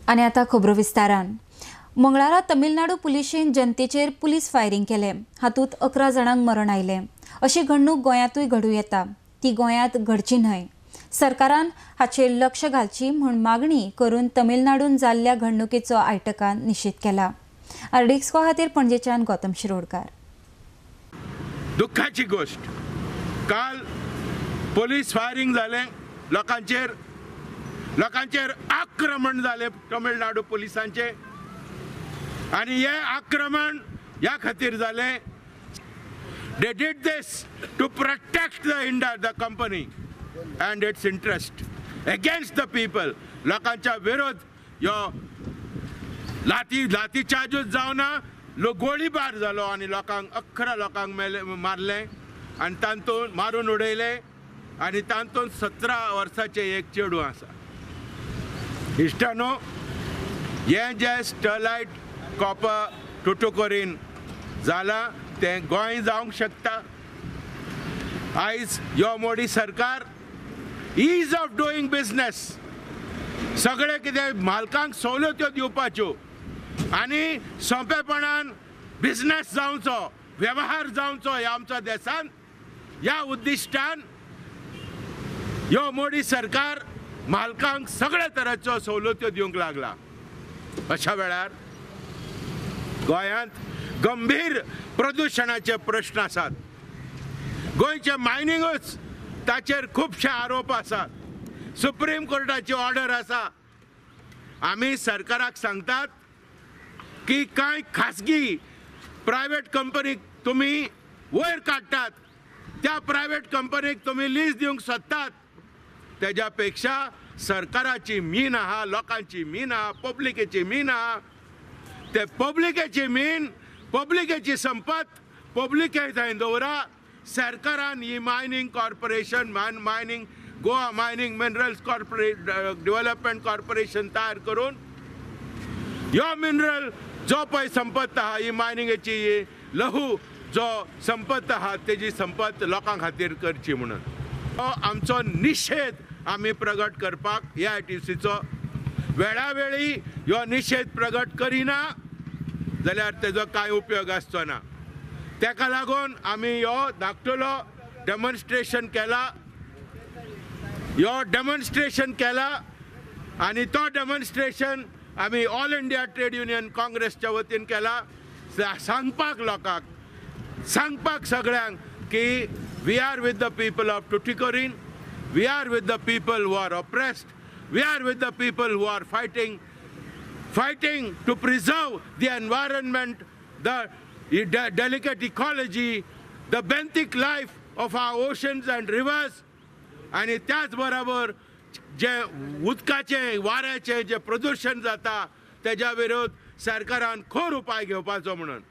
आनी आतां खबरो विस्तारान. मंगळारा तमिळनाडू पुलिशेन जनतेचेर पुलीस फायरिंग केलें. हातूंत 11 जाणांक मरण आयलें. अशी घडणूक गोंयांतूय घडूं येता. ती गोंयांत घडची न्हय, सरकारान हाचेर लक्ष घालची म्हूण मागणी करून तमिळनाडून जाल्ल्या घडणुकेचो आयटकान निशेध केला. आरडीएक्सको खातीर पणजेच्यान गौतम शिरोडकार. दुःखाची गोष्ट, काल पोलीस फायरिंग जालें लोकांचेर, लोकांचेर आक्रमण जालें तमिळनाडू पोलिसांचे आनी हे आक्रमण ह्या खातीर जालें, they did this to protect the India, the company and its interest against the people. लोकांच्या विरोध ह्यो लाठी चार्जूच जावना, लोक गोळीबार जालो आनी लोकांक 11 लोकांक मेले, मारले आनी तातूंत मारून उडयले आनी तातूंत 17 वर्साचें एक चेडूं आसा. इश्टानो, हें जें स्टरलायट कॉपर टुटुकोरीन जालां तें गोंय जावंक शकता. आयज यो मोदी सरकार is of doing business, सगळें कितें मालकांक सवलत्यो दिवपाच्यो आनी सोंपेपणान बिजनेस जावचो, वेव्हार जावचो ह्या आमच्या देशान, ह्या उद्दिश्टान ह्यो मोदी सरकार मालकांक सगळे तरेच्यो सवलत्यो दिवंक लागला. अशा वेळार गोंयांत गंभीर प्रदुशणाचे प्रश्न आसात. गोंयचें मायनिंगूच ताचेर खुबशे आरोप आसात. सुप्रीम कोर्टाची ऑर्डर आसा. आमी सरकाराक सांगतात की कांय खासगी प्रायवेट कंपनीक तुमी वयर काडटात, त्या प्रायवेट कंपनीक तुमी लीज दिवंक सोदतात, तेज्या पेक्षा सरकाराची मीन आहा, लोकांची मीन आहा, पब्लिकेची मीन आहा, ते पब्लिकेची मीन, पब्लिकेची संपत पब्लिके थंय दवरा. सरकारान ही mining corporation, mining Goa mining minerals corporate development corporation तयार करून ह्यो मिनरल जो पळय संपत्त आहा, ही मायनिंगेची ही लहू जो संपत्त आहा तेजी संपत्त लोकां खातीर करची म्हणून हो आमचो निशेध आमी प्रगट करपाक AITUCचो. वेळावेळी ह्यो निशेध प्रगट करिना जाल्यार तेजो कांय उपयोग आसचो ना. तेका लागून आमी ह्यो धाकटुलो डेमॉन्स्ट्रेशन केला, ह्यो डेमॉन्स्ट्रेशन केला आनी तो डेमॉन्स्ट्रेशन आमी ऑल इंडिया ट्रेड युनियन काँग्रेसच्या वतीन केला. सांगपाक लोकांक, सांगपाक सगळ्यांक की we are with the people of Tuticorin, we are with the people who are oppressed, we are with the people who are fighting, fighting to preserve the environment, the delicate ecology, the benthic life of our oceans and rivers. आनी त्याच बरोबर जे उदकाचें, वाऱ्याचें जें प्रदुशण जाता तेज्या विरोध सरकारान खर उपाय घेवपाचो म्हणून.